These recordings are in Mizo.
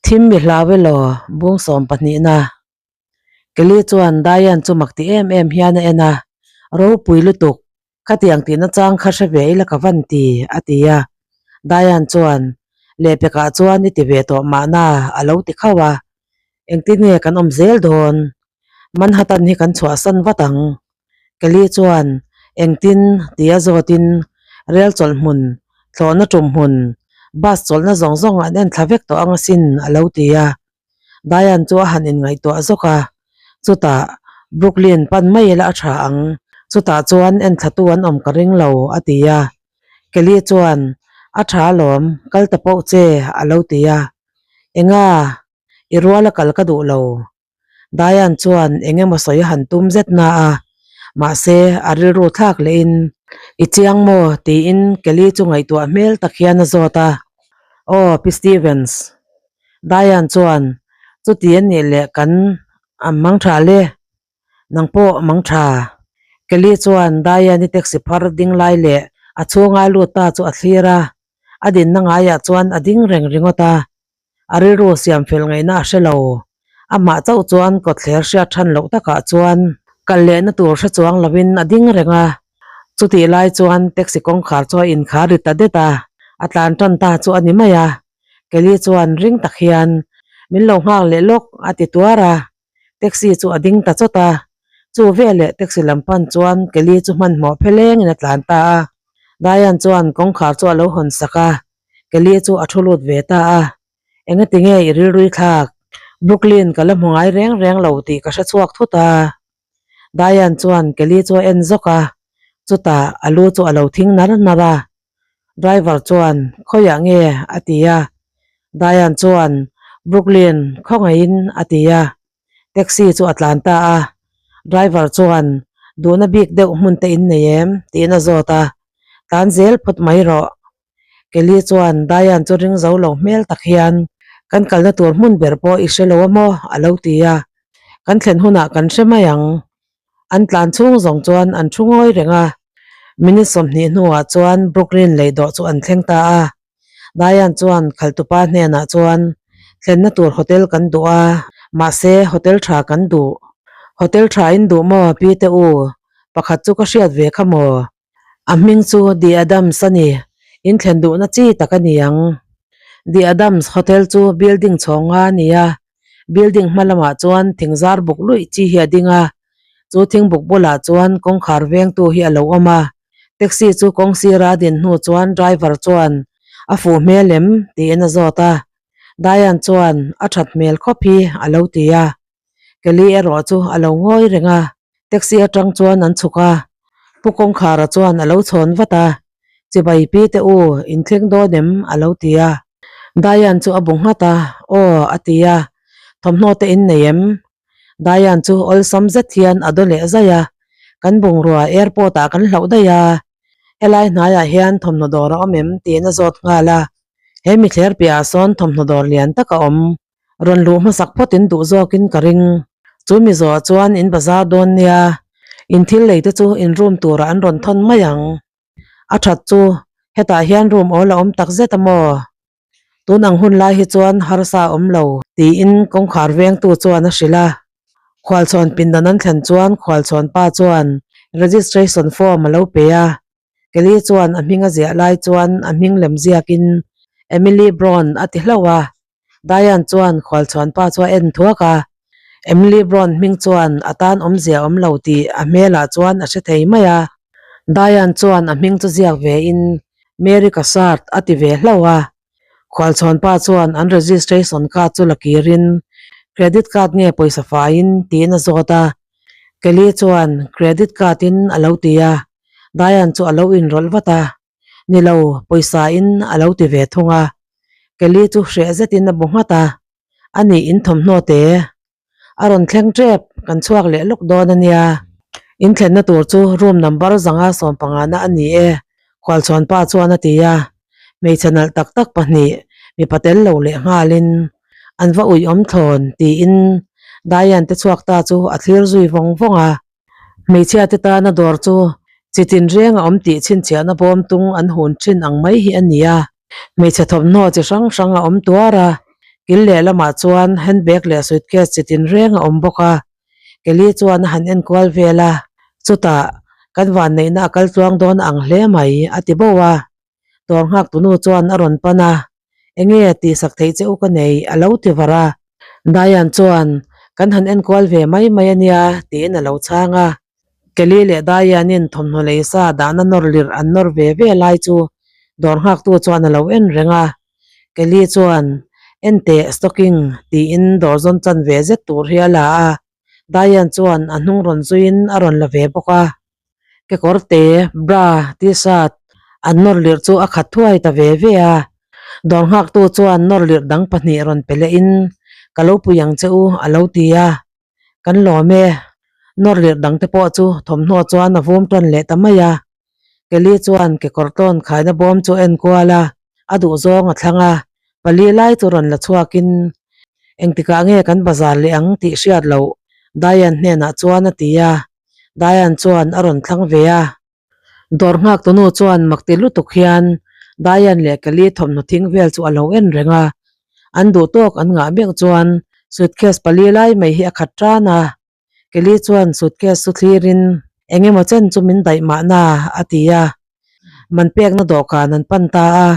Thim mi hlau elaw bung sawm pahnihna. Kelly chuan Diane chu mak ti em em hian a en a, Ropui lutuk, khatiang tihna chang kha hre ve ila ka van ti, a ti a. Diane chuan, Lehpekah chuan i ti ve tawh mahna, a lo ti khauh a. Engtin nge kan awm zel dawn? Manhattan hi kan chhuahsan vat ang. Kelly chuan, Engtin? tia zawtin rel chawlh hmun, thlawhna tum hmun, bus chawlhna zawng zawng an en thla vek tawh ang asin, a lo ti a. Diane chu a han inngaihtuah zawk a, chutah Brooklyn pan mai ila a tha ang, chutah chuan en thlatu an awm ka ring lo, a ti a. Kelly chuan, A tha alawm, kal ta poh che, a lo ti a. Enga? I ruala kal ka duh lo. Diane chuan eng emaw sawi a han tum zet na a, mahse a rilru thlak lehin, I chiang maw? tiin Kelly chu ngaihtuah hmel tak hian a zawt a. Aw, Pi Stevens. Diane chuan, Chuti a nih leh kan mang tha le, nang pawh mang tha. Kelly chuan Diane-i taxi phar ding lai leh a chhunga lut ta chu a thlir a, a dinna ngaiah chuan a ding reng ringawt a. A rilru siam fel ngaihna a hre lo. Amah chauh chuan kawtthler hriat than loh takah chuan kal lehna tur hre chuang lovin a ding reng a. Chutih lai chuan taxi kawngkhar chu a inkhar ri ta det a, a tlan tan ta chu a ni mai a. Kelly chuan ring tak hian, Min lo nghak leh lawk, a ti tuar a. Taxi chu a ding ta chawt a. Chu veleh taxi lam pan chuan Kelly chu hmanhmawh phelengin a tlan ta a. Diane chuan kawngkhar chu a lo hawn sak a. Kelly chu a thu lut ve ta a, Engati nge i rilrui thlak? Brooklyn ka la hmu ngai reng reng lo tih ka hre chhuak thut a. Diane chuan Kelly chu a en zawk a, chutah a lu chu a lo thing nar nar a. Driver chuan, Khawiah nge? a ti a. Diane chuan, Brooklyn, khawngaihin a ti a. Taxi chu a tlan ta a, driver chuan duhna bik deuh hmun te in nei em? tiin a zawt a, Tlan zel phawt mai rawh. Kelly chuan Diane chu ring zo lo hmel tak hian kan kalna tur hmun ber pawh i hre lo a maw? a lo ti a, Kan thlen hunah kan hre mai ang. An tlan chhung zawng chuan an thu ngawi reng a, minute 20 hnuah chuan Brooklyn leihdawh chu an thleng ta a. Diane chuan khaltupa hnenah chuan, Thlenna tur hotel kan duh a, mahse hotel tha kan duh. Hotel tha in duh maw pi te u? Pakhat chu ka hriat ve kha maw? A hming chu The Adams a ni. In thlen duhna chi tak a ni ang. The Adams Hotel chu building chhawng nga a ni a, building hma lamah chuan thingzar buk luih chi hi a ding a, chu thingbuk bulah chuan kawngkhar vengtu hi a lo awm a. Taxi chu kawng sira a din hnu chuan driver chuan a fuh hmel em tiin a zawt a, Diane chuan a that hmel khawp hi a lo ti a, Kelly erawh chu a lo ngawi reng a, taxi atang chuan an chhuk a, Pu Kawngkhara chuan a lo chhawn vat a, Chibai pi te u, in thleng dawn em? a lo ti a, Diane chu a bu nghat a, Aw a ti a, Thawmhnaw te in nei em? Diane chu awlsam zet hian a daw leh zaih a, Kan bungrua airport ah kan hlauh daih a, helai hnaiah hian thawmhnaw dawr a awm em? tiin a zawt nghal a, He mithler piahah sawn thawmhnaw dawr lian tak a awm. Rawn luh hmasak phawt in duh zawkin ka ring. Chu mi zawh chuan in bazar dawn nia, in thil lei te chu in room turah an rawn thawn mai ang. A that chu hetah hian room awl a awm tak zet a maw? Tun ang hun lai hi chuan harsa a awm lo, tiin kawngkhar vengtu chuan a hrilh a. Khualchhawn pindan an thlen chuan khualchhawn pa chuan registration form a lo pe a, Kelly chuan a hming a ziah lai chuan a hming lem ziakin Emily Brown a ti hlauh a. Diane chuan khualchhuan pa chu a en thuak a, Emily Brown hming chuan a tan awmzia awm lo tih a hmelah chuan a hre thei mai a. Diane chuan a hming chu ziak ve in Mary Cassard a ti ve hlauh a. Khualchhuan pa chuan an registration card chu la kirin credit card nge pawisa faiin tiin a zawt a. Kelly chuan credit card in a lo ti a, Diane chu a lo inrawlh vat a. Ni lo, pawisa in a lo ti ve thung a. Kelly chu hreh zetin a bu nghat a, A nih in thawmhnaw te. A rawn thleng tep, kan chhuak leh lawk dawn a nia. In thlenna tur chu room number zanga sawmpangana a ni e, khualchhuanpa chuan a ti a. Hmeichhe nalh tak tak pahnih, mipa tel lo leh nghalin an va uih awm thlawn tiin Diane te chhuak ta chu a thlir zui vawng vawng a. Hmeichhia te tana dawr chu chi tinreng a awm tih chhinchhiahna bawm tung an hun thin ang mai hi a ni a. Hmeichhe thawmhnaw chi hrang hrang a awm tuar a. Kil lehlamah chuan handbag leh suitcase chi tinreng a awm bawk a. Kelly chuan a han enkual vel a, chutah kan vanneihna a kal tluang dawn ang hle mai a ti bauh a. Dawr nghak tunu chuan a rawn pan a, Enge tihsak theih che u ka nei a lo ti var a. Diane chuan kan han enkual ve mai mai a nia tiin a lo chhang a. Kelly leh Diane-in thawmhnaw lei sa dahna nawr lirh an nawr ve ve lai chu dawr nghaktu chuan a lo en reng a. Kelly chuan, Enteh stocking tiin dawr zawn chan ve zet tur hi a la a. Diane chuan a hnung rawn zuiin a rawn la ve bawk a. Kekawr te, bra, t-shirt an nawr lirh chu a khat thuai ta ve ve a. Dawr nghaktu chuan nawr lirh dang pahnih rawn pe lehin, Ka lo pui ang che u a lo ti a. Kan lawm e. Nawr lirh dang te pawh chu thawmhnaw chuan a vum tawn leh ta mai a. Kelly chuan kekawr tawn khaina bawm chu a en kual a, a duh zawng a thlang a. Pali lai chu rawn la chhuakin, Engtikah nge kan bazar leh ang tih hriat loh Diane hnenah chuan a ti a. Diane chuan a rawn thlang ve a. Dawr nghak tunu chuan mak ti lutuk hian Diane leh Kelly thawmhnaw thing vel chu a lo en reng a. An duh tawk an ngah meuh chuan suitcase pali lai mai hi a khat tan a. Kelly chuan suitcase chu thlirin eng emaw chen chu min daih mahna a ti a. Man pekna dawhkan an pan ta a.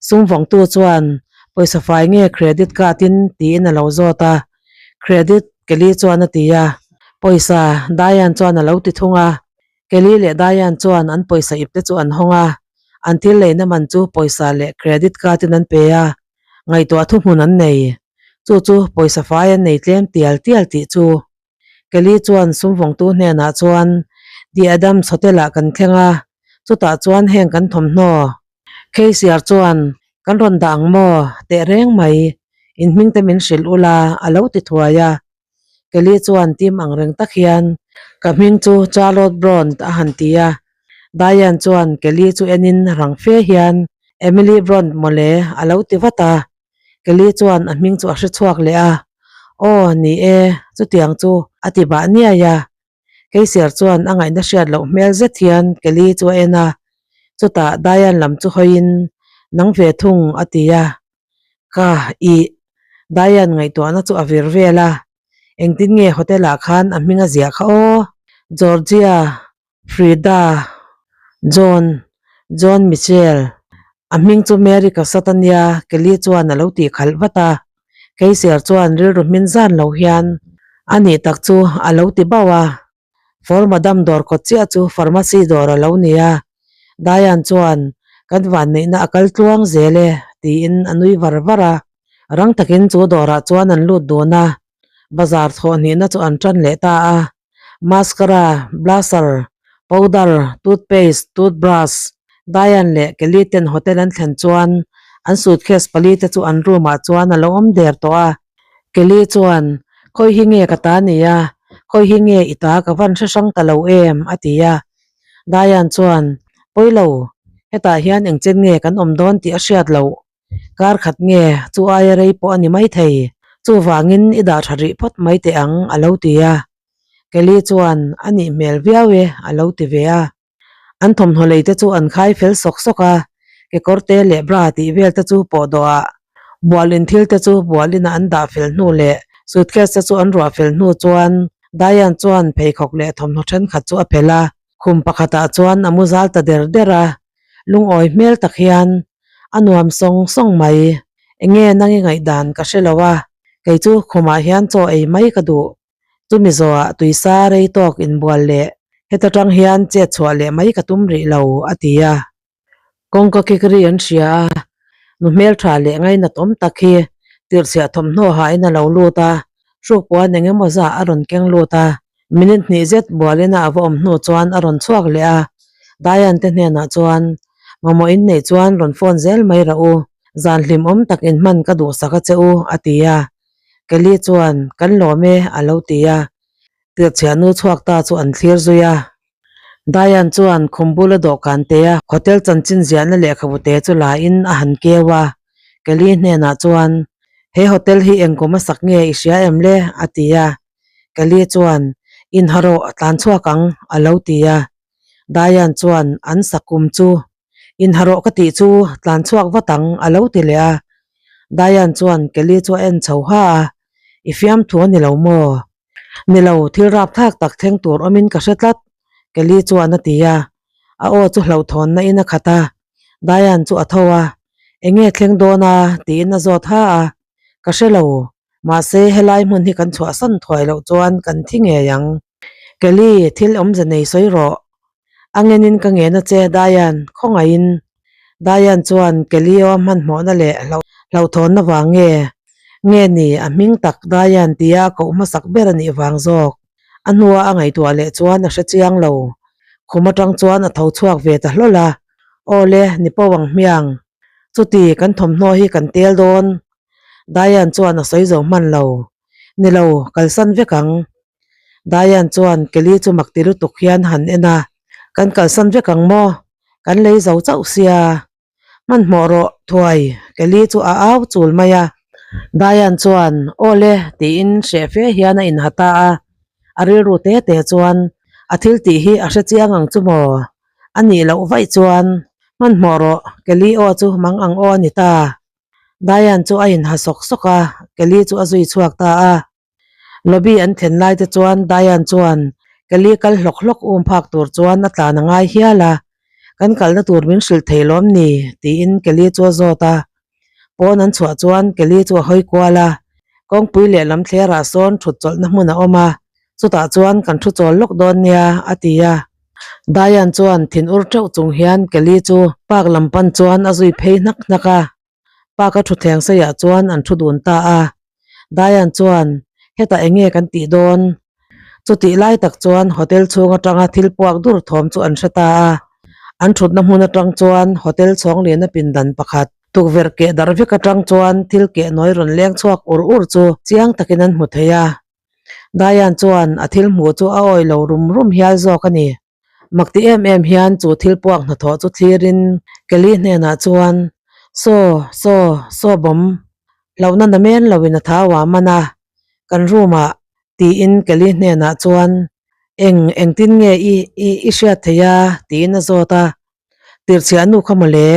Sum vawngtu chuan pawisa fai nge credit card in tiin a lo zawt a. Credit Kelly chuan a ti a. Pawisa Diane chuan a lo ti thung a. Kelly leh Diane chuan an pawisa ip te chu an hawng a, an thil leina man chu pawisa leh credit card in an pe a, ngaihtuah thuhmun an nei. Chu chu pawisa fai an nei tlem tial tial tih chu. Kelly chuan sumvawngtu hnenah chuan The Adams Hotel ah kan thleng a, chutah chuan heng kan thawmhnaw. Kheisiar chuan kan rawn dah ang maw? Tehreng mai, in hming te min hrilh ula a lo ti thuai a. Kelly chuan tim ang reng tak hian, Ka hming chu Charlotte Bront a han ti a. Diane chuan Kelly chu enin rang fe hian, Emily Bront mawle a lo ti vat a. Kelly chuan a hming chu a hre chhuak leh a, Aw, ni e, chutiang chu a ti bah niai a. Keiser chuan a ngaihna hriat loh hmel zet hian Kelly chu a en a, chutah Diane lam chu hawiin, Nang ve thung a ti a. Ka, ih. Diane ngaihtuahna chu a vir vel a, Engtin nge hotel ah khan a hming a ziah kha aw? Georgia, Frida, John, John Mitchell, a hming chu Mary Cassatt a nia Kelly chuan a lo tih khalh vat a. Keiser chuan rilru hmin zan lo hian a nih tak chu a lo ti bauh a. For Madam dawr kawt chiah chu pharmacy dawr a lo ni a. Diane chuan kan vanneihna a kal tluang zel e tiin a nui var var a. Rang takin chu dawrah chuan an lut dun a, bazar thawhhnihna chu an tan leh ta a. Mascara, blusher, powder, toothpaste, toothbrush, Diane leh Kelly ten hotel an thlen chuan an suitcase pali te chu an room ah chuan a lo awm der tawh a. Kelly chuan, Khawi hi nge ka ta nia? Khawi hi nge i ta ka van hre hrang ta lo em? a ti a. Diane chuan, Pawilo, hetah hian engchen nge kan awm dawn tih a hriat loh. Kar khat nge chu aia rei pawh a ni maithei. Chuvangin i dah tha rih phawt mai teh ang a lo ti a. Kelly chuan, A nih hmel viau e a lo ti ve a. An thawmhnaw lei te chu an khai fel sawk sawk a, kekawr te leh bra tih vel te chu pawh dawh ah bual in thil te chu bual inah an dah fel hnu leh suitcase te chu an ruah fel hnu chuan Diane chuan pheikhawk leh thawmhnaw thenkhat chu a phelh a, khum pakhatah chuan a mu zal ta der der a, lungawi hmel tak hian a nuam sawng sawng mai. Enge nang i ngaihdan ka hre lo a, kei chu khumah hian chaw ei mai ka duh. Chumi zawhah tuisa rei tawk inbual leh heta tang hian chet chhuah leh mai ka tum rih lo, a ti a. Kawngka kik ri an hria a, nu hmeltha leh ngainat awm tak hi tirhchhiah thawmhnaw hain a lo lut a, hrukpuan eng emaw zah a rawn keng lut a. Minute hnih zet bualina a va awm hnu chuan a rawn chhuak leh a, Diane te hnenah chuan, Mamawh in neih chuan rawn phone zel mai rah u, zan hlimawm tak inhman ka duhsak a che u, a ti a. Kelly chuan, Kan lawm e, a lo ti a. Tirhchhiah nu chhuak ta chu an thlir zui a. Diane chuan khum bula dawhkan te a hotel chanchin ziahna lehkhabu te chu la in a han keu a. Kelly hnenah chuan, He hotel hi eng kum a sak nge i hria em le? a ti a. Kelly chuan, Inha rawh, a tlan chhuak ang, a lo ti a. Diane chuan, An sak kum chu Inha rawh ka tih chu tlan chhuak vat ang a lo ti leh a. Diane chuan Kelly chu a en chho ha a, I fiamthu a ni lo maw? Ni lo, thil rapthlak tak thleng tur awmin ka hre tlat, Kelly chuan a ti a. A aw chu hlauhthawnna in a khat a. Diane chu a tho a, Enge thleng dawn a? tiin a zawt ha a. Ka hre lo, mahse helai hmun hi kan chhuahsan thuai loh chuan kan thi ngei ang. Kelly, thil awmze nei sawi rawh. A ngenin ka ngen a che, Diane, khawngaihin. Diane chuan Kelly aw hmanhmawhna leh hlauhthawnna vang nge? Nge ni, a hming tak Diane tia a koh hmasak ber a nih vang zawk. A hnua a ngaihtuah leh chuan a hre chiang lo. Khum atang chuan a tho chhuak ve ta hlawl a, Aw le, ni po ang hmiang. Chuti, kan thawmhnaw hi kan tel dawn. Diane chuan a sawi zo hman lo. Ni lo, kalsan vek ang. Diane chuan Kelly chu mak ti lutuk hian han en a, Kan kalsan vek ang maw? Kan lei zo chauh sia. Hmanhmawh rawh thuai, Kelly chu a au chul mai a. Diane chuan, Aw le, tiin hreh fe hian a inha ta a. A rilru te te chuan a thil tih hi a hre chiang ang chu maw? A nih loh vaih chuan, Hmanhmawh rawh, Kelly aw chu mang ang aw a ni ta. Diane chu a inha sawk sawk a, Kelly chu a zui chhuak ta a. Lobby an thlen lai te chuan Diane chuan Kelly kal hlawk hlawk um phak tur chuan a tlan a ngai hial a, Kan kalna tur min hrilh thei lawm ni? tiin Kelly chu a zawt a. Pawn an chhuah chuan Kelly chu a hawi kual a, Kawngpui leh lam thlerah sawn thut chawlhna hmun a awm a, chutah chuan kan thu chawl lawk dawn nia, a ti a. Diane chuan thin ur teuh chung hian Kelly chu park lam pan chuan a zui phei hnak hnak a. Park a thutthleng seiah chuan an thu dun ta a. Diane chuan, Hetah eng nge kan tih dawn? Chutih lai tak chuan hotel chhung atanga thil puak dur thawm chu an hre ta a. An thutna hmun atang chuan hotel chhawng liana pindan pakhat, tukverh keh darh vek atang chuan thil keh nawi rawn leng chhuak ur ur chu chiang takin an hmu thei a. Diane chuan a thil hmuh chu a awih lo rum rum hial zawk a ni. Mak ti em em hian chu thil puak hnathawh chu thlirin Kelly hnenah chuan, Saw, saw, saw bawm, hlauhna na men loin a thau ah man a, kan room ah, tiin Kelly hnenah chuan, Eng, engtin nge i, i, i hriat thei a? tiin a zawt a. Tirhchhiah nu kha mawle.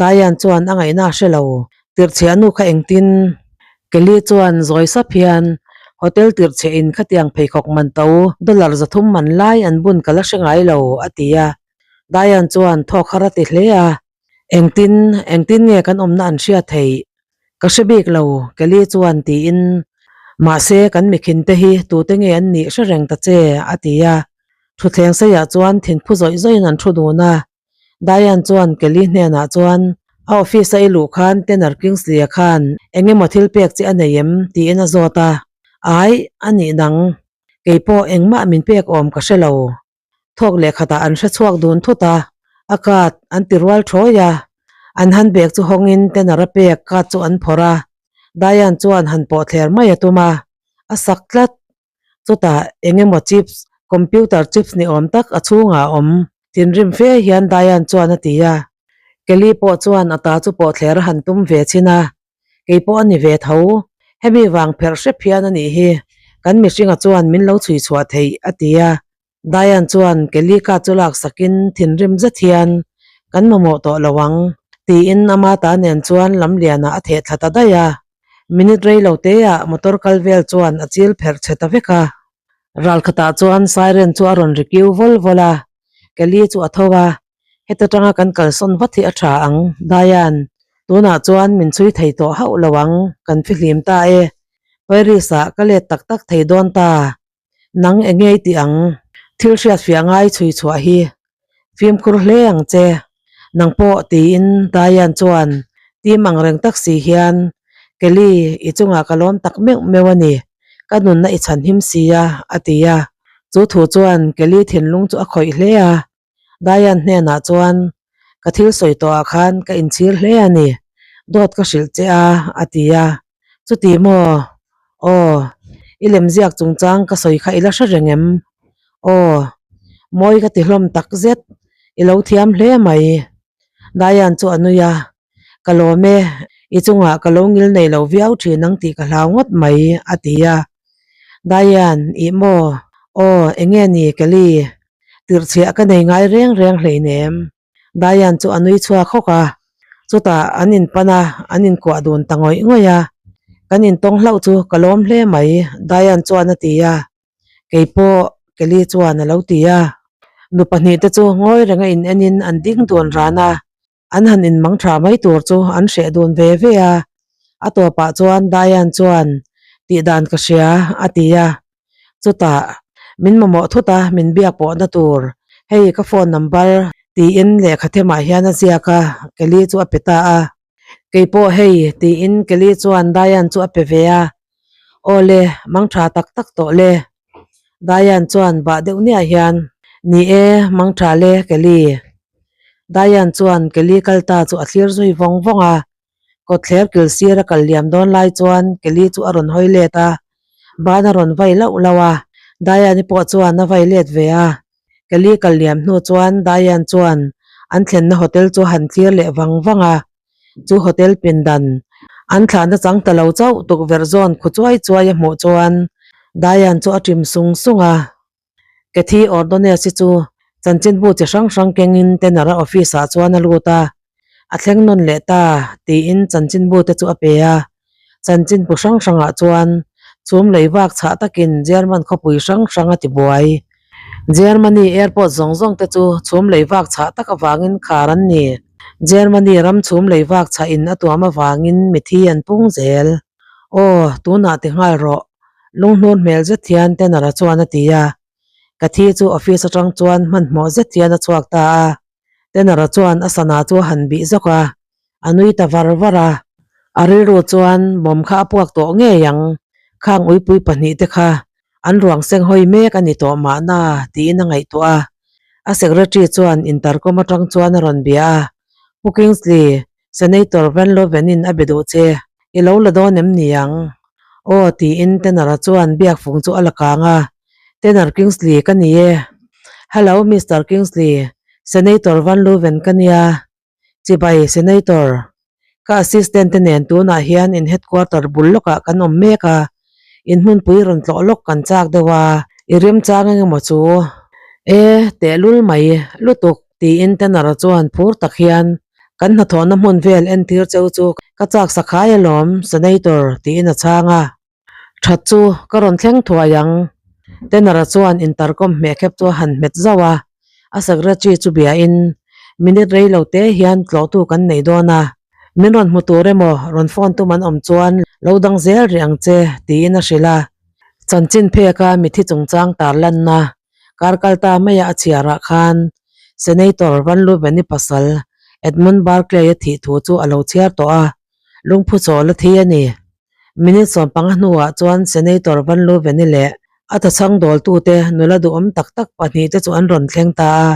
Diane chuan a ngaihna a hre lo. Tirhchhiah nu kha engtin? Kelly chuan zawi sap hian hotel tirhchhiah in khatiang pheikhawk man to dollar 300 man lai an bun ka la hre ngai lo, a ti a. Diane chuan thawk har a ti hle a. Engtin, engtin nge kan awmna an hriat theih? Ka hre bik lo, Kelly chuan tiin, Mahse, kan mikhin te hi tute nge an nih hre reng ta che, a ti a. Thutthleng seiah chuan thinphu zawih zawihin an thu dun a. Diane chuan Kelly hnenah chuan, A office a i luh khan Tanner Kingsley-a khan eng emaw thil pek che a nei em? tiin a zawt a. Ai, a nih dang. Kei pawh engmah min pek awm ka hre lo. Thawk leh khatah an hre chhuak dun thut a, a card an ti rual thawi a. An handbag chu hawngin Tanner-a pek card chu an phawrh a. Diane chuan han pawh thler mai a tum a, a sak tlat. Chutah eng emaw chips, computer chips ni awm tak a chhungah a awm. Thinrim fe hian Diane chuan a ti a. Kelly pawh chuan a ta chu pawh thler a han tum ve chhin a, Kei pawh a ni ve tho. Hemi vang pherh hrep hian a nih hi. Kan mihringa chuan min lo chhui chhuah theih, a ti a. Diane chuan Kelly ka chu laksakin thinrim zet hian, Kan mamawh tawh lo ang, tiin ama ta nen chuan lamlianah a theh thla ta daih a. Minute rei lo teah motor kal vel chuan a chil pherh chhe ta vek a. Ralkhatah chuan siren chu a rawn ri kiu vawl vawl a. Kelly chu a tho a, Heta tanga kan kalsawn vat hi a tha ang, Diane. Tunah chuan min chhui thei tawh hauh lo ang, kan fihlim ta e. Paris-ah ka let tak tak thei dawn ta. Nang eng ngei tih ang? Thil hriatfiah ngai chhui chhuah hi fimkhur hle ang che. Nang pawh tiin Diane chuan tim ang reng tak si hian, Kelly, i chungah ka lawm tak meuh meuh a ni. Ka nunna i chhanhim si a, a ti a. Chu thu chuan Kelly thinlung chu a khawih hle a. Diane hnenah chuan, Ka thil sawi tawhah khan ka inchhir hle a ni, dawt ka hrilh che a, a ti a. Chuti maw? Aw, i lemziak chungchang ka sawi kha i la hre reng em? Aw, mawi ka ti hlawm tak zet, i lo thiam hle mai. Diane chu a nui a, Ka lawm e, i chungah ka lo ngil nei lo viau thin ang tih ka hlau ngawt mai, a ti a. Diane, ih maw? Aw, eng nge ni Kelly? Tirhchhiah ka nei ngai reng reng hleinem. Diane chu a nui chhuak hawk a. Chutah an inpan a, an inkuah dun ta ngawih ngawih a. Kan intawng hlauh chu ka lawm hle mai, Diane chuan a ti a. Kei pawh Kelly chuan a lo ti a. Nu pahnihte chu ngawi renga in enin an ding dun ran a. An han inmang tha mai tur chu an hreh dun ve ve a, a tawpah chuan Diane chuan tih dan ka hria a ti a, chutah min mamawh thut a min biak pawhna tur hei ka phone number tiin lehkha themah hian a ziak a, Kelly chu a pe ta a, keipawh hei tiin Kelly chuan Diane chu a pe ve a, aw le mang tha tak tak tawh le. Diane chuan bah deuh niah hian, Ni e, mang tha le, Kelly. Diane chuan Kelly kal ta chu a thlir zui vawng vawng a. Kawtthler kil sir a kal liam dawn lai chuan Kelly chu a rawn hawi let a, ban a rawn vai lauh lauh a. Diane-i pawh chuan a vai let ve a. Kelly kal liam hnu chuan Diane chuan an thlenna hotel chu a han thlir leh vang vang a. Chu hotel pindan an thlahna chang ta lo chauh tukverh zawn khu chuai chuai a hmuh chuan Diane chu a ṭim sung sung a. Cathy Ordonez hi chu chanchinbu chi hrang hrang kengin Tanner-a office ah chuan a lut a, a thleng nawn leh ta tiin chanchinbu te chu a pe a. Chanchinbu hrang hrangah chuan chhum lei vak chhah takin German khawpui hrang hrang a ti buai. Germany airport zawng zawng te chu chhum lei vak chhah tak avangin khar an ni. Germany ram chhum lei vak chhah in a tuam avangin mithi an pung zel. Aw, tunah ti nghal rawh, lunghnur hmel zet hian Tanner-a chuan a ti a. Ka thi chu office atang chuan hmanhmawh zet hian a chhuak ta a. Tanner-a chuan a sana chu a han bih zawk a, a nui ta var var a. A rilru chuan bawm kha a puak tawh ngei ang, khang uipui pahnihte kha an ruang seng hawi mek a ni tawh mahna tiin a ngaihtuah a. A secretary chuan intercom atang chuan a rawn bia a, Pu Kingsley, Senator Van Leuven-in a be duh che, i lo la dawn em ni ang? Aw tiin Tanner-a chuan biak fung chu a la kang a, Tanner Kingsley ka ni e. Hello Mister Kingsley, Senator Van Leuven ka nia. Chibai Senator, ka assistant te nen tunah hian in headquarter bul lawkah kan awm mek a, in hmunpui rawn tlawh lawk kan chak deuh a, i remchang engemaw chu? E, tehlul mai, lutuk. Tiin Tanner-a chuan phur tak hian, Kan hnathawhna hmun vel entir cheu chu ka chak sakhai alawm, Senator, tiin a chhang a. That chu ka rawn thleng thuai ang. Tanner-a chuan intercom hmehkhep chu a han hmet zauh a, a secretary chu biain, Minute rei lo te hian tlawhtu kan nei dawn a, min rawn hmu tur emaw rawn phone tum an awm chuan lo dang zel rih ang che, tiin a hrilh a. Chanchin pheka mithi chungchang tarlanna Kar kal ta maia a chhiarah khan Senator Van Leuven-i pasal Edmund Barclay-a thih thu chu a lo chhiar tawh a, lungphu chawl a thi a ni. Minute sawmpanga hnuah chuan Senator Van Leuven-i leh a thachhang dawltute nula duhawm tak tak pahnihte chu an rawn thleng ta a.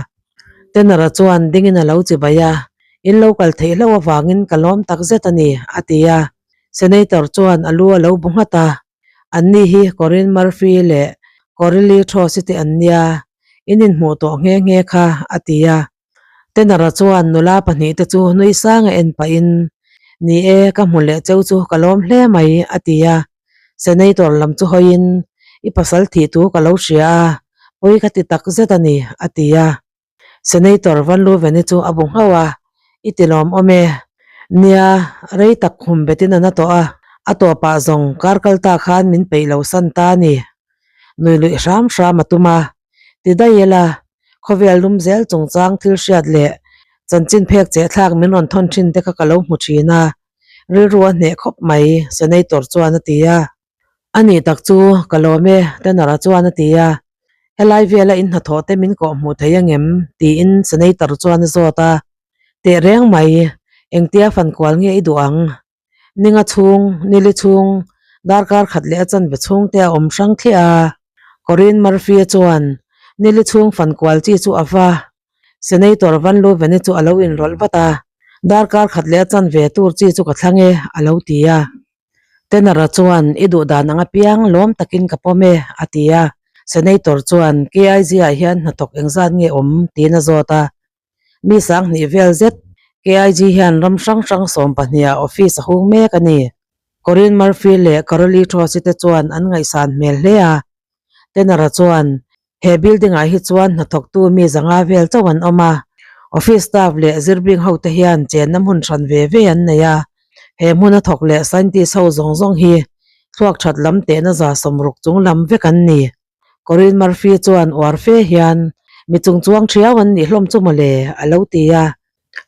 Tanner-a chuan dingin a lo chibai a, In lo kal theih hlauh avangin ka lawm tak zet a ni, a ti a. Senator chuan a lu a lo bu nghat a. Anni hi Corinne Murphy leh Coralie Throsi te an nia, in inhmuh tawh nghe nghe kha, a ti a. Tanner-a chuan nula pahnihte chu nui sanga en pahin, Ni e, ka hmu leh cheu chu ka lawm hle mai, a ti a. Senator lam chu hawiin, I pasal thih thu ka lo hria a, pawi ka ti tak zet a ni, a ti a. Senator Van Leuven-i chu a bu nghauh a, I ti lawmawm e. Nia, rei tak khum betin a na tawh a, a tawpah zawng kar kal ta khan min peih lo san ta a ni. Nui luih hram hram a tum a, ti daih ila, khawvel lum zel chungchang thil hriat leh chanchin phek cheh thlak min rawn thawn thin te kha ka lo hmu thin a, rilru a hneh khawp mai, Senator chuan a ti a. A nih tak chu ka lawm e, Tanner-a chuan a ti a. Helai vela in hnathawh te min kawh hmuh thei angem? tiin Senator chuan a zawt a. Teh reng mai, engtia fankual nge i duh ang? Ninga chhung, nili chhung, darkar khat leh a chanve chhung te a awm hrang thliah a. Corinne Murphy-a chuan nili chhung fankual chi chu a va. Senator Van Leuven-i chu a lo inrawlh vat a, Darkar khat leh a chanve tur chi chu ka thlang e, a lo ti a. Tanner-a chuan, I duh dan ang apiang lawm takin ka pawm e, a ti a. Senator chuan, KIG-ah hian hnathawk engzat nge awm? tiin a zawt a. Mi sanghnih vel zet KIG hian ram hrang hrang sawmpahniha office a hung mek a ni. Corinne Murphy leh Carolee Trossi te chuan an ngaihsan hmel hle a. Tanner-a chuan, He building-ah hi chuan hnathawktu mi zanga vel chauh an awm a. Office staff leh zirbing ho te hian chenna hmun hran ve ve an nei a, he hmuna thawk leh scientist ho zawng zawng hi thluak that lam tehna 60% chung lam vek an ni. Corinne Murphy chuan uar fe hian mi chungchuang thiau an nih hlawm chu mawle a lo ti a.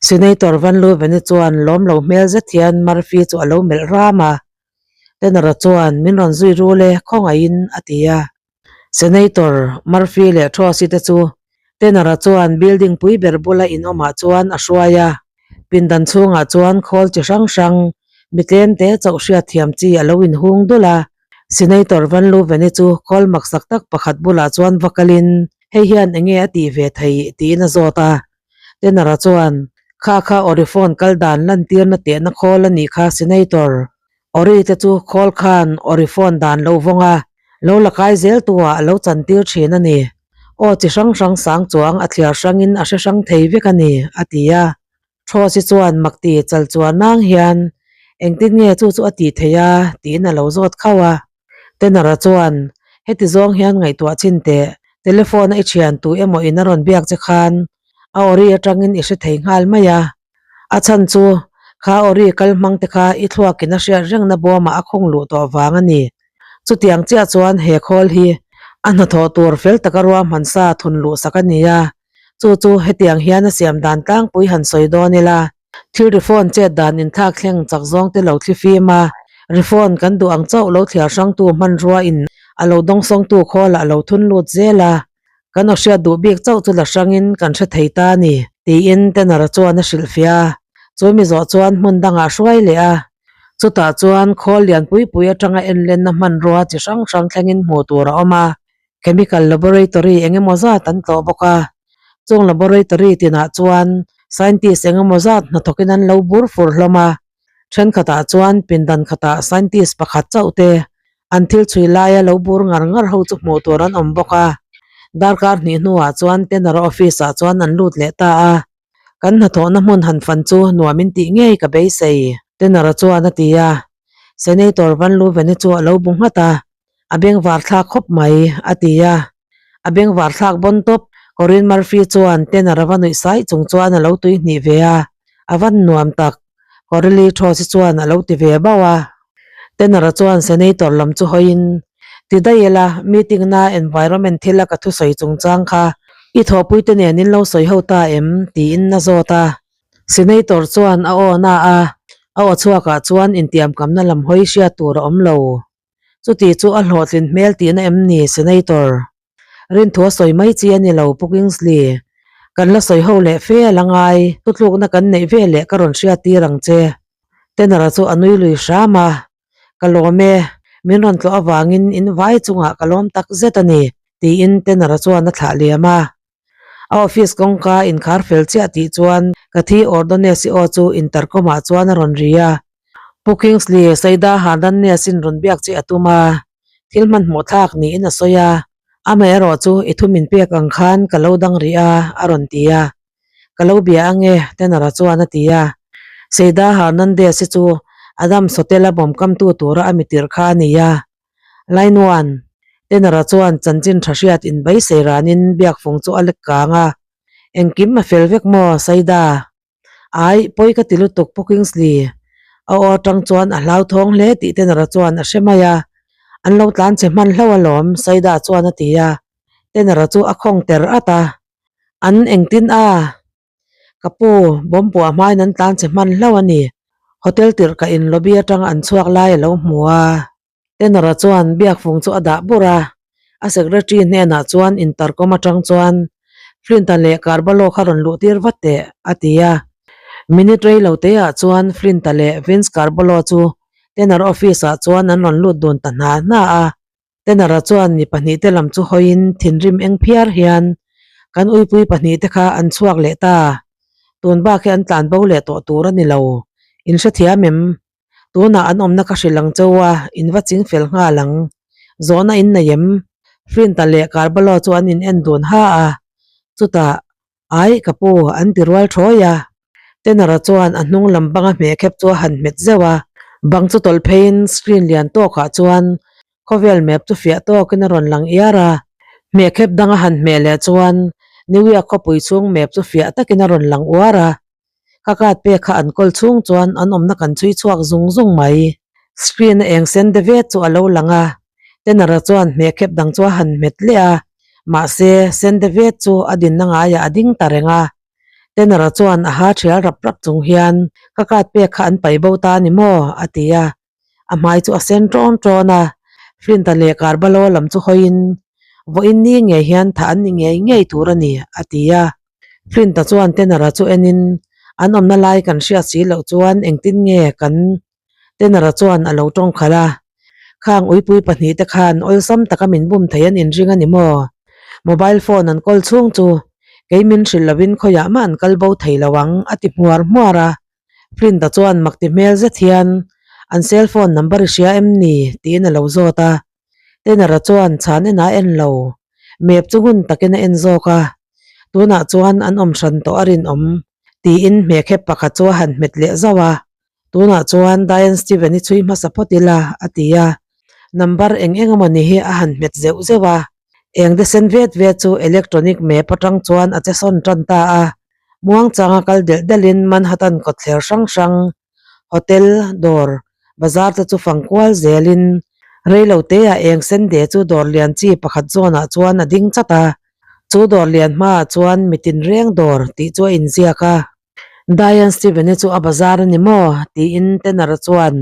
Senator Van Leuven-i chuan lawm lo hmel zet hian Murphy chu a lo melh ram a. Tenor-a chuan min rawn zui rul e khawngaihin a ti a. Senator Murphy leh Throsi te chu Tenor-a chuan building pui ber bula in awmah chuan a hruai a. Pindan chhungah chuan khawl chi hrang hrang mi tlem te chauh hriat thiam chi a lo inhung dul a. Senator Van Leuven-i chu khawl maksak tak pakhat bulah chuan va kalin hei hian enge a tih ve theih tiin a zawt a. Tenor-a chuan, Kha kha Orifon kal dan lantirna tehna khawl a nih kha Senator. Ori te chu khawl khan Orifon dan lo vawng a, lo la kai zel tu ah a lo chantir thin a ni. Aw chi hrang hrang sang chuang a thliar hrangin a hre hrang thei vek a ni, a ti a. Throsi chuan makti chal chuan nang hian engtin nge chu chu a tih theih a tiin a lo zawt khauh a. Tenor-a chuan, Heti zawng hian ngaihtuah chin teh, telephone-a i thian tu emaw in a rawn biak che khan a ori atangin i hre thei nghal mai a. A chhan chu kha ori kal hmang te kha i thluakin a hriat rengna bawmah a khung luh tawh vang a ni. Chutiang chiah chuan he khawl hi a hnathawh tur fel taka ruahman sa thun luh sak a ni a. Chu chu hetiang hian a siam dan tlangpui han sawi dawn ila. Thil ri phone chet dan inthlak thleng chak zawng te lo thli fim a, ri phone kan duh ang chauh lo thliar hrangtu hmanrua in a lo dawngsawngtu khawl ah a lo thun lut zel a, kan aw hriat duh bik chauh chu la hrangin kan hre thei ta a ni, tiin Tenor-a chuan a hrilhfiah a. Chu mi zawh chuan hmun dangah hruai leh a, chutah chuan khawl lian pui pui atanga enlenna hmanrua chi hrang hrang thlengin hmuh tur a awm a. Chemical laboratory eng emaw zat an tlawh bawk a, chung laboratory tinah chuan scientist eng emaw zat hnathawkin an lo bur fur hlawm a, thenkhatah chuan pindan khatah scientist pakhat chauh te an thil chhui laia lo bur ngar ngar ho chu hmuh tur an awm bawk a, darkar hnih hnuah chuan Tenor office ah chuan an lut leh ta a, kan hnathawhna hmun han fan chu nuam in tih ngei ka beisei Tenor-a chuan a ti a, Senator Van Leuven-i chu a lo bu nghat a. A bengvar thlak khawp mai, a ti a. A bengvar thlak bawn tawp, Corinne Murphy chuan Tanner a va nuih saih chung chuan a lo tui hnih ve a. A van nuam tak, Coralie Throsi chuan a lo ti ve bauh a. Tanner-a chuan Senator lam chu hawiin, Ti daih ila, meeting na environment thila ka thusawi chungchang kha i thawhpuite nen in lo sawi ho ta em? tiin a zawt a. Senator chuan a aw na a, a aw chhuakah chuan intiamkamna lam hawi hriat tur a awm lo. Chuti chu a hlawhtlin hmel tihna em ni, Senator? Rinthu a sawi mai chi a ni lo, Pu Kingsley. Kan la sawi ho leh fe a la ngai, thutlukna kan neih ve leh ka rawn hriat tir ang che. Tenor-a chu a nui lui hram a, Ka lawm e, min rawn tlawh avangin in vai chungah ka lawm tak zet a ni, tiin Tenor-a chuan a thlah liam a. A office kawngka inkhar fel chiah tih chuan ka thi Ordonez-i aw chu intercom ah chuan a rawn ri a. Pu Kingsley, Saida Hernandez-in rawn biak che a tum a, thil hmanhmawh thlak niin a sawi a, amaherawh chu i thu min pek ang khan ka lo dang rih a, a rawn ti a. Ka lo bia ange, Tenor-a chuan a ti a. Saida Hernandez-i chu Adam Sotela bawm kamtu tura a mitirh kha a ni a. Line one, Tenor-a chuan chanchin tha hriat in beisei ranin biakfung chu a lek kang a. Engkim a fel vek maw, Saida? Ai, pawi ka ti lutuk Pu Kingsley. A aw atang chuan a hlauthawng hle tih Tenor-a chuan a hre mai a. An lo tlan che hman hlauh alawm, Saida chuan a ti a. Tenor-a chu a khawng ter at a. An engtin a? Ka pu, bawm puah hmain an tlan che hman hlauh a ni. Hotel tirh ka in lobby atanga an chhuak lai a lo hmu a. Tenor-a chuan biakfung chu a dah bur a, a secretary hnenah chuan intercom atang chuan Flint-a leh Carballo kha rawn luh tir vat teh, a ti a. Minute rei lo teah chuan Flint-a leh Vince Carballo chu Tenor office-ah chuan an rawn lut dun ta hna hna a. Tenor-a chuan mi pahnihte lam chu hawiin thinrim eng phiar hian kan uipui pahnihte kha an chhuak leh ta. Tun bak hi an tlan bo leh tawh tur a ni lo. In hrethiam em? Tunah an awmna ka hrilh ang cheu a, in va ching fel nghal ang. Zawhna in nei em? Flint-a leh Carbalo chu an in en dun ha a. Chutah, Ai, ka pu, an ti rual thawi a. Tenor-a chuan a hnung lam banga hmeh khep chu a han hmet zeuh a. Bang chu tawlh pheiin screen lian tawkah chuan khawvel map chu fiah tawkin a rawn lang iar a. Hmeh khep dang a han hmeh leh chuan. New York khawpui chhung map chu fiah takin a rawn lang uar a. Ka card pek kha an kawl chhung chuan an awmna kan chhui chhuak zung zung mai. Screen a eng sen de vet chu a lo lang a, Tenor-a chuan hmehkhep dang chu a han hmet leh a, mahse sen de vet chu a dinna ngaiah a ding ta reng a. Tenor-a chuan a ha thial rap rap chung hian, Ka card pek kha an paih bo ta a ni maw? a ti a. A hmai chu a sen ṭawn ṭawn a, Flint-a leh Carbalo lam chu hawiin, Vawiin ni ngei hian thah an ni ngei ngei tur a ni, a ti a. Flint-a chuan Tenor-a chu enin, An awmna lai kan hriat si loh chuan engtin nge kan Tenor-a chuan a lo tawng khalh a, Khang uipui pahnihte khan awlsam taka min bum thei an inring a ni maw? Mobile phone an kawl chhung chu kei min hrilh lovin khawiah mah an kal bo thei lo ang, a ti hmuar hmuar a. Flint-a chuan mak ti hmel zet hian, An cell phone number i hria em ni? tiin a lo zawt a. Tenor-a chuan chhan en a en lo. Map chu ngun takin a en zawk a, Tunah chuan an awm hran tawh a rinawm, tiin hmehkhep pakhat chu a han hmet leh zauh a. Tunah chuan Diane Steven i chhui hmasa phawt ila, a ti a. Number eng eng emaw ni hi a han hmet zeuh zeuh a. Eng de sen vet vet chu electronic map atang chuan a che sawn tan ta a. Muangchanga kal delh delhin Manhattan kawtthler hrang hrang, hotel, dawr, bazar te chu fang kual zelin reilo teah eng sen de chu dawr lian chi pakhat zawnah chuan a ding chat a. Chu dawr lian hmaah chuan mitin reng dawr tih chu a inziak a. Diane Steven-i chu a bazar a ni maw? tiin Tanner-a chuan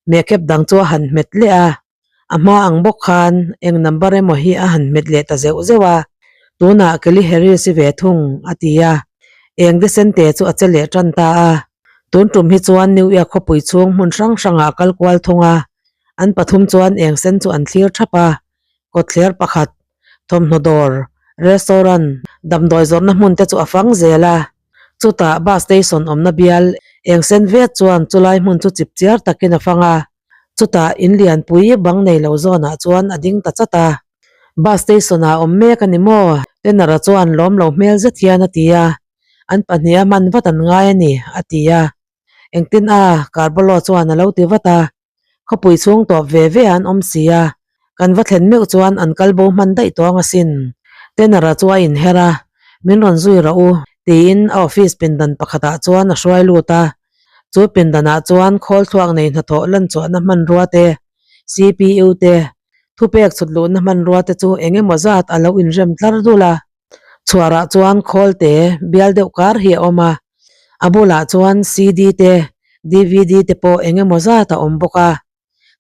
mehkhep dang chu a han hmet leh a. A hma ang bawk khan eng number emaw hi a han hmet leh ta zeuh zeuh a. Tunah Kelly Harris-i ve thung, a ti a. Eng Decente chu a che leh tan ta a. Tun tum hi chuan New York khawpui chhung hmun hrang hrangah a kal kual thung a. An pathum chuan eng sen chu an thlir thap a. Kawtthler pakhat, thawmhnaw dawr, restaurant, damdawi zawrhna hmun te chu a fang zel a. Chutah bus station awmna bial eng sen vet chuan chulai hmun chu chip chiar takin a fang a, chutah in lianpui bang nei lo zawnah chuan a ding ta chat a. Bus station ah awm mek a ni maw? Tenor-a chuan lawm lo hmel zet hian a ti a, an pahniha hman vat an ngai a ni, a ti a. Engtin a? Carbolo chuan a lo ti vat a. Khawpui chhung tawp ve ve an awm si a, kan va thlen meuh chuan an kal bo hman daih tawng asin. Tenor-a chu a inher a, Min rawn zui rawh u, tiin a office pindan pakhatah chuan a hruai lut a. Chu pindanah chuan khawl thluak nei hnathawh lanchhuahna hmanrua te, CPU te, thupek chhut luhna hmanrua te chu eng emaw zat a lo inrem tlar dul a. Chhuarah chuan khawl te bial deuh kar hi a awm a, a bulah chuan CD te DVD te pawh eng emaw zat a awm bawk a.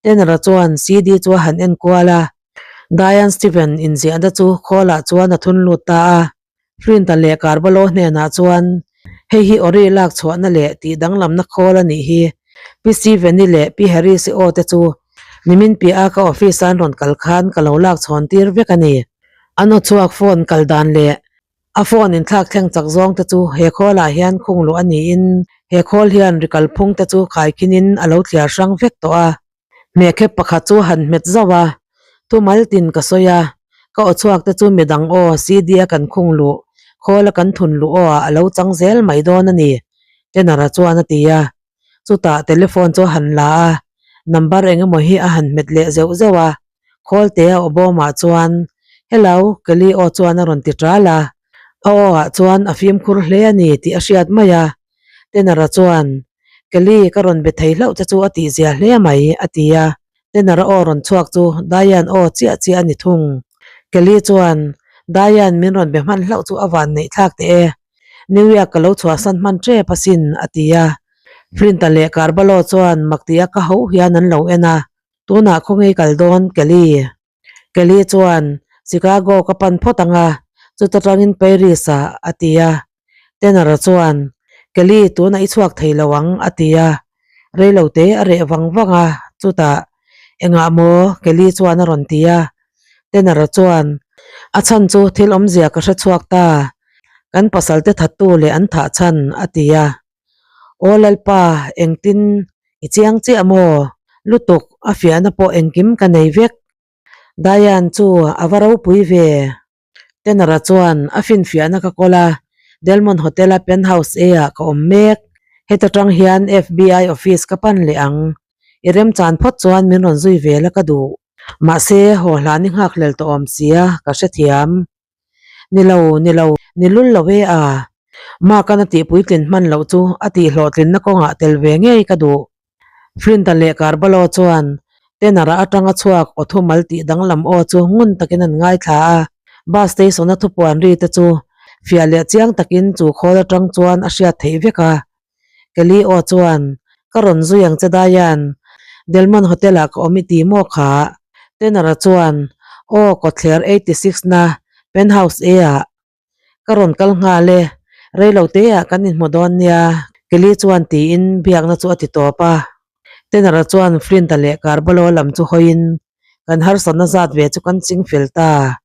Tenor-a chuan CD chu a han en kual a, Diane Steven inziahna chu khawlah chuan a thun lut ta a. Flint-a leh Carbalo hnenah chuan, Hei hi Ori lak chhuahna leh tih danglamna khawl a nih hi. Pi Steven-i leh Pi Harris-i aw te chu nimin piah a ka office-a an rawn kal khan ka lo lak chhawn tir vek a ni. An aw chhuak phone kal dan leh a phone inthlak thleng chak zawng te chu he khawl ah hian khung luh a niin he khawl hian ri kalphung te chu khaikhinin a lo thliar hrang vek tawh a. Hmehkhep pakhat chu han hmet zauh a, thumal tin ka sawi a, ka aw chhuak te chu midang aw CD a kan khung luh, khawl a kan thun luh aw ah a lo chang zel mai dawn a ni, Tenor-a chuan a ti a. Chutah telephone chu a han la a, number eng emaw hi a han hmet leh zeuh zeuh a, Khawlte a aw bawmah chuan, Hello, Kelly aw chuan a rawn ti ṭal a. A aw ah chuan a fimkhur hle a ni tih a hriat mai a. Tenor-a chuan, Kelly, ka rawn be thei hlauh che chu a tihzia hle mai, a ti a. Tenor-a aw rawn chhuak chu Diane aw chiah chiah a ni thung. Kelly chuan, Diane min rawn be hman hlauh chu a van neih thlak teh e. New York ka lo chhuahsan hman ṭep asin, a ti a. Flint-a leh Carbalo chuan mak tia ka ho hian an lo en a. Tunah khawnge kal dawn Kelly? Kelly chuan Chicago ka pan phawt ang a, chuta tangin Paris ah a ti a. Tanner-a chuan Kelly tunah i chhuak thei lo ang a ti a. Reilo te a reh vang vang a, chutah Engah maw? Kelly chuan a rawn ti a. Tanner-a chuan A chhan chu thil awmzia ka hre chhuak ta, kan pasal te thattu leh an thah chhan a ti a. Aw Lalpa, engtin i chiang chiah maw? Lutuk, a fiahna pawh engkim ka nei vek. Diane chu a va ropui ve. Tenor-a chuan a finfiahna ka kawl a, Delmont Hotel-a penthouse A-ah ka awm mek. Heta tang hian FBI office ka pan leh ang. I remchan phawt chuan min rawn zui ve la ka duh. Mahse, haw hlan i nghakhlel tawh awm sia, ka hrethiam. Ni lo, ni lo, ni lul lo e a. Mark-a'n a tih puitlin hman loh chu a tih hlawhtlinna kawngah tel ve ngei ka duh. Flint-a leh Carbalo chuan Tenor-a atanga chhuak aw thumal tih danglam aw chu ngun takin an ngaithla a. Bus station-a thupuan ri te chu fiah leh chiang takin chu khawl atang chuan a hriat theih vek a. Kelly aw chuan, Ka rawn zui ang che Diane, Delmont Hotel-ah ka awm i ti maw kha? Tenor-a chuan, Aw, kawtthler 86 na Penthouse A-ah. Ka rawn kal nghal e, reilo teah kan inhmu dawn nia, Kelly chuan tiin biakna chu a ti tawp a. Tenor-a chuan Flint-a leh Carbalo lam chu hawiin, Kan harsatna zat ve chu kan ching fel ta,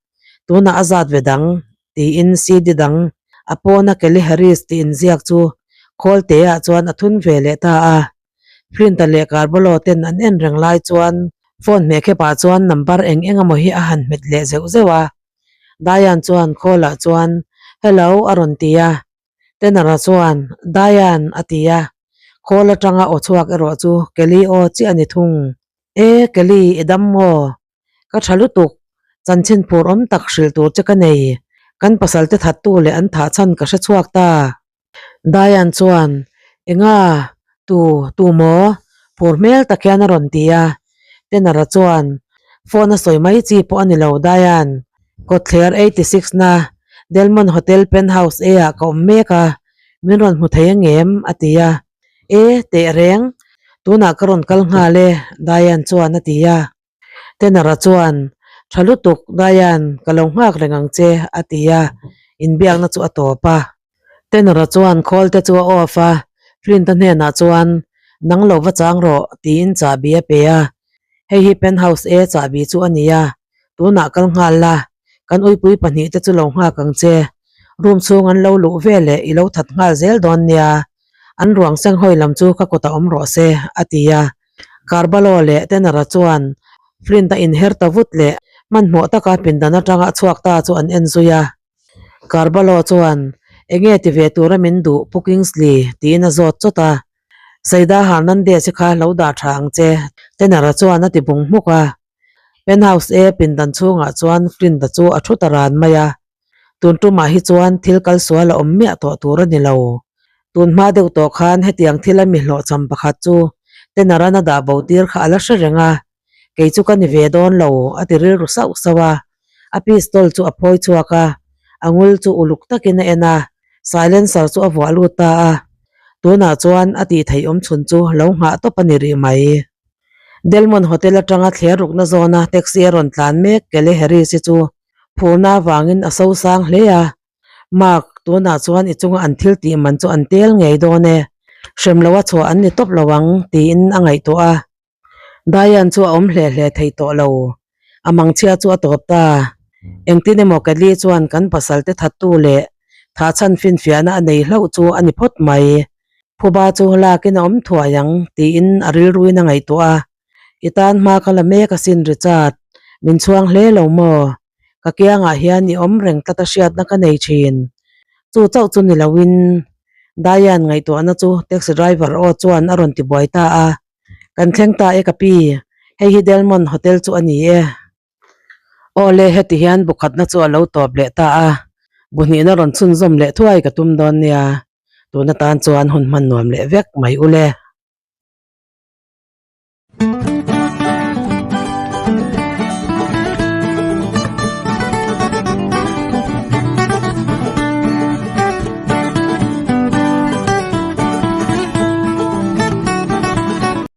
tunah a zat ve dang, tiin CD dang a pawna Kelly Harris tih inziak chu khawl teah chuan a thun ve leh ta a. Flint-a leh Carbolo ten an en reng lai chuan phone hmehkhepah chuan number eng eng emaw hi a han hmet leh zeuh zeuh a. Diane chuan khawlah chuan, Hello, a rawn ti a. Tenor-a chuan, Diane, a ti a. Khawl atanga aw chhuak erawh chu Kelly aw chiah a ni thung. E, Kelly, i dam maw? Ka tha lutuk, chanchin phur awm tak hrilh tur che ka nei. Kan pasalte thattu leh an thah chhan ka hre chhuak ta. Diane chuan, Enga, tu, tu maw? Phur hmel tak hian a rawn ti a. Tenor-a chuan, Phone a sawi mai chi pawh a ni lo, Diane. Kawtthler 86 na Delmont Hotel Penthouse A-ah ka awm mek a, min rawn hmu thei angem? a ti a. E, teh reng, tunah ka rawn kal nghal e, Diane chuan a ti a. Tenor-a chuan, Tha lutuk, Diane, ka lo nghak reng ang che, a ti a, inbiakna chu a tawp a. Tenor-a chuan khawl te chu a off a, Flint-a hnenah chuan, Nang lo va chang rawh, tiin chahbi a pe a. Hei hi Penthouse A chahbi chu a ni a, tunah kal nghal la, kan uipui pahnihte chu lo nghak ang che. Room chhung an lo luh veleh i lo that nghal zel dawn nia, an ruang senghawi lam chu ka kutah awm rawh se, a ti a. Carbalo leh Tenor-a chuan Flint-a inher ta vut leh hmanhmawh taka pindan atanga a chhuak ta chu an en zui a. Carbalo chuan, Enge ti ve tura min duh Pu Kingsley? tiin a zawt chawt a. Saida Hernandez-i kha lo dah tha ang che, Tenor-a chuan a ti bung hmuk a. Penthouse A pindan chhungah chuan Flint-a chu a thu ta ran mai a. Tun tumah hi chuan thil kal sual a awm miah tawh tur a ni lo. Tun hma deuh tawh khan hetiang thila mi hlawhchham pakhat chu Tenor-an a dah bo tir kha a la hre reng a, kei chu ka ni ve dawn lo a ti rilru sauh sauh a. A pistol chu a phawi chhuak a, a ngul chu uluk takin a en a, silencer chu a vuah lut ta a. Tunah chuan a tih theih awm chhun chu lo nghah tawp a ni rih mai. Delmont Hotel atanga thler rukna zawna taxi a rawn tlan mek Kelly Harris-i chu Phurna avangin a so sang hle a, Mark, tunah chuan i chunga an thil tih man chu an tel ngei dawn e, hrem loa chhuah an ni tawp lo ang, tiin a ngaihtuah a. Diane chu a awm hle hle thei tawh lo, a mangchhia chu a tawp ta. Engtin emaw Kelly chuan kan pasalte thattu leh thahchhan finfiahna a nei hlauh chu a ni phawt mai. Phuba chu lakin a awm thuai ang, tiin a rilruin a ngaihtuah a. I tan hma ka la mek asin Richard, min chhuang hle lo maw? Ka kiangah hian i awm reng tlat a hriatna ka nei thin. Chu chauh chu ni loin Diane ngaihtuahna chu taxi driver aw chuan a rawn ti buai ta a. Kan thleng ta e ka pi, hei hi Delmont Hotel chu a ni e. Aw le, heti hian bu khatna chu a lo tawp leh ta a, bu hnihna rawn chhunzawm leh thuai ka tum dawn nia. Tun atan chuan hun hman nuam leh vek mai ule.